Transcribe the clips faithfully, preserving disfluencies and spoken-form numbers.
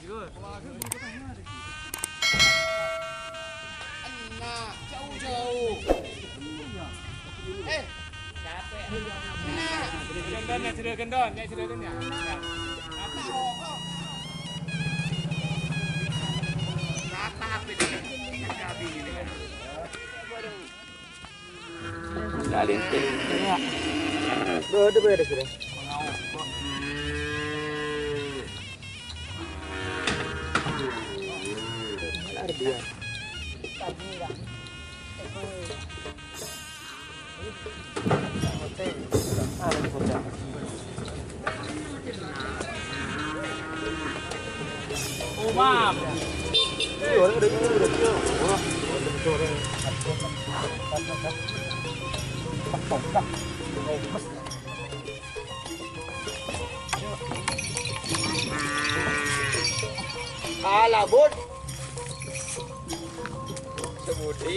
Enna', jauh-jauh. Eh, capek. Enna'. Gendon, ya, sudah gendon, ya, sudah gendon, ya. Kata apa ini? Nggak ada yang. Iya. Bro, ada beres, bro. Ada dia. Umam. Ala, Bud. Semudi.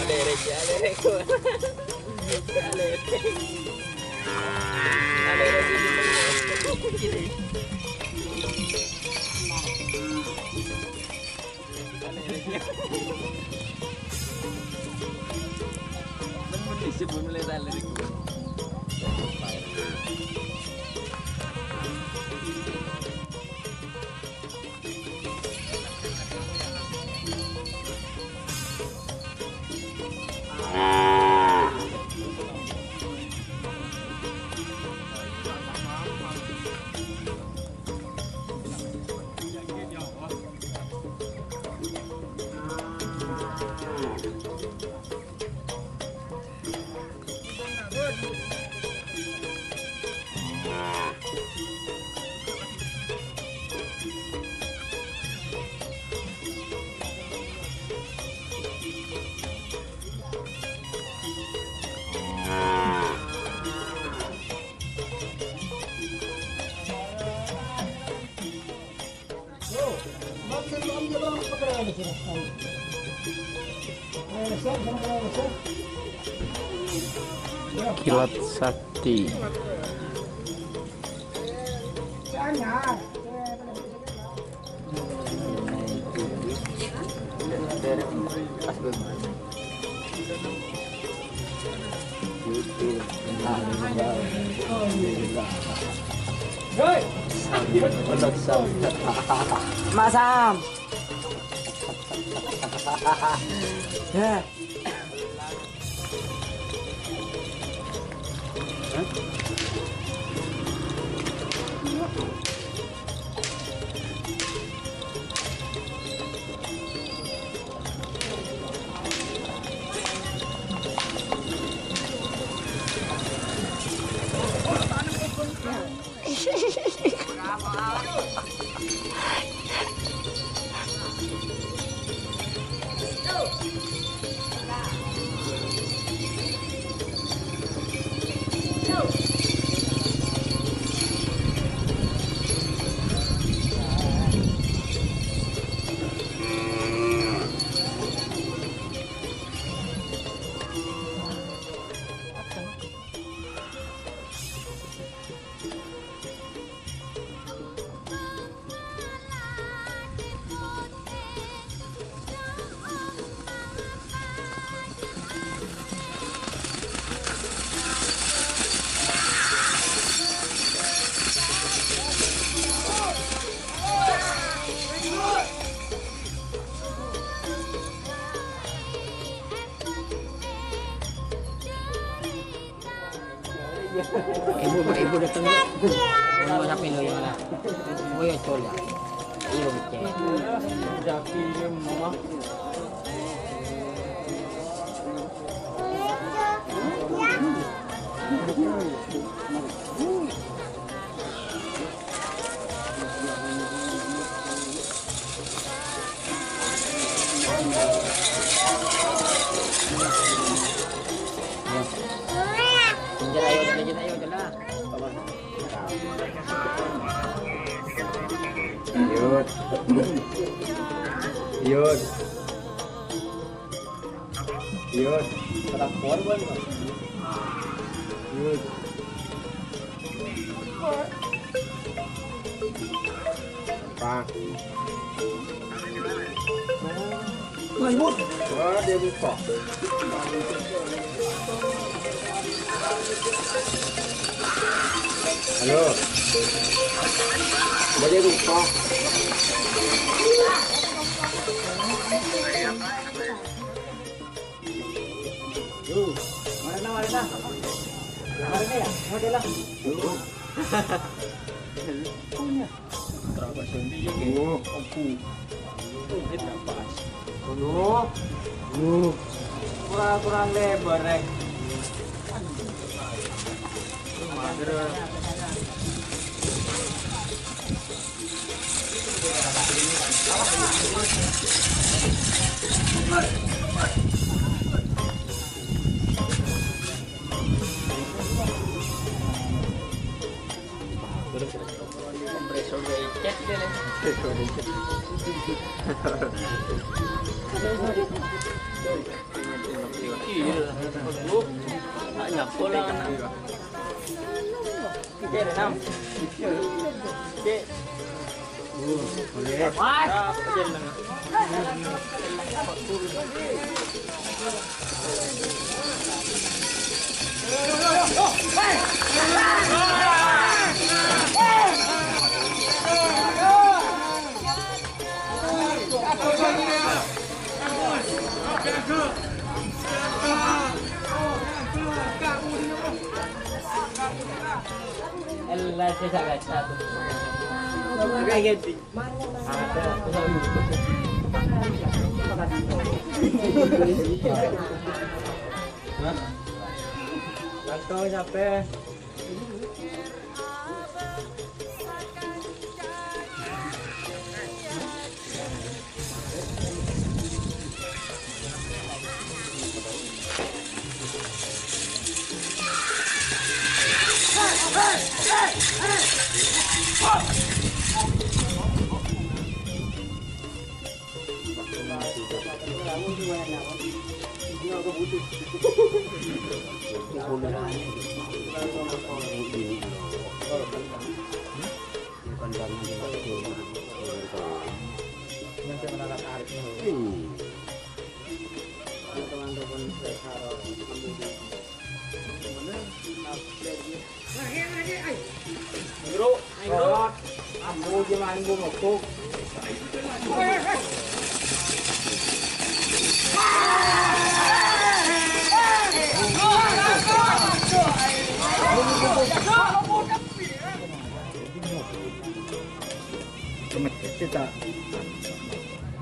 Alerek ya, alerek. Alerek. Alerek. Kilat Sakti. Mak Sam. Ya. Ibu, ibu datang, Bu. Ibu siapa ini, gimana? Oh, ya, betul, ya. Iya, betul. Yud. Yud. Yud. Telepon, Bang. Yud. Mahmud. Wah, dia buka. Halo. Wah, dia buka. Yo, marena, marena. Marena ya, model lah. Yo. Punya. Terapa sendiri ya, oh, aku. Tuh, dia terapa? Aduh. Aduh. Kurang-kurang lebar, eh. Mager. Kompresor lecet dia nih. Iya, nak nyapo lah. Cek, Nam. Cek. Ella, saya tak kacau. Langkong sampai.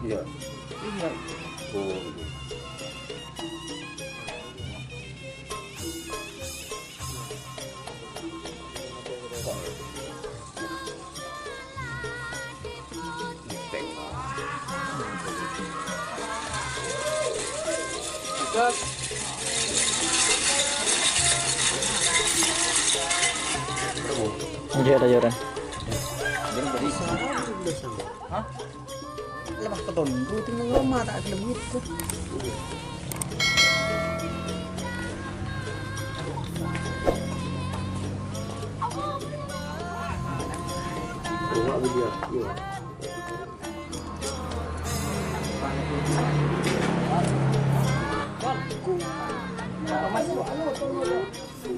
Iya. Oh. Nggih, ada Yoran. Hah? Lemah ketondu, tinggal loma tak gelem ngitung.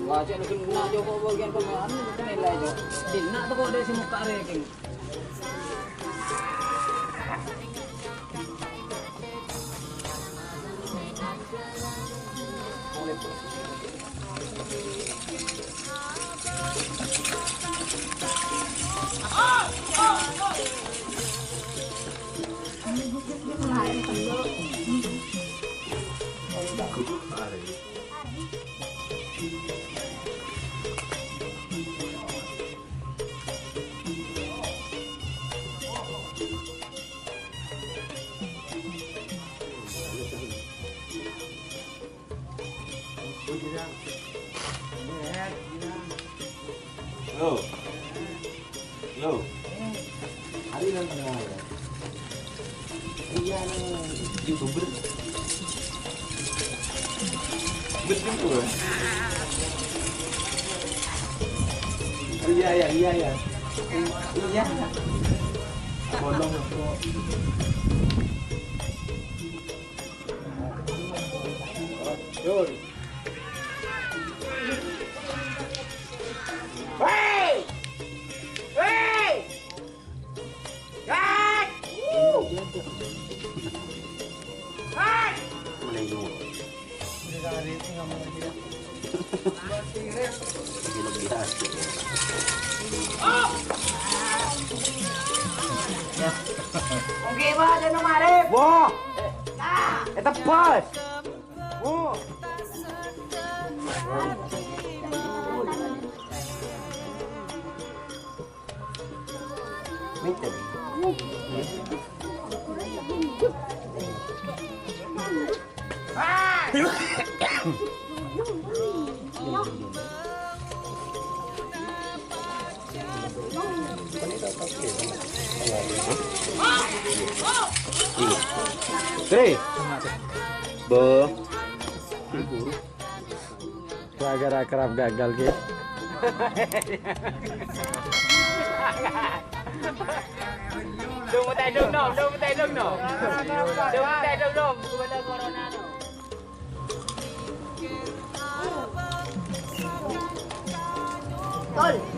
Wah, cek kena coba bagian pemahaman itu nilai, Cok. Dinna' tuh kok dari si muka reking. Halo. Halo. Hari nang kenal. Iya, nang YouTuber. Betul tuh. Iya, iya, iya, iya. Iya. Hei! Hei! Cut! Wuh! Cut! Oke, Pak, jangan marip. Wah! Nah. Eta bos. Wah. Meten. Hei. Bo. Gara-gara kerap gagal, Ki. Dong, tèdong, dong, dong, tèdong, dong. Dong, tèdong, dong. Bukan corona, dong. Tol.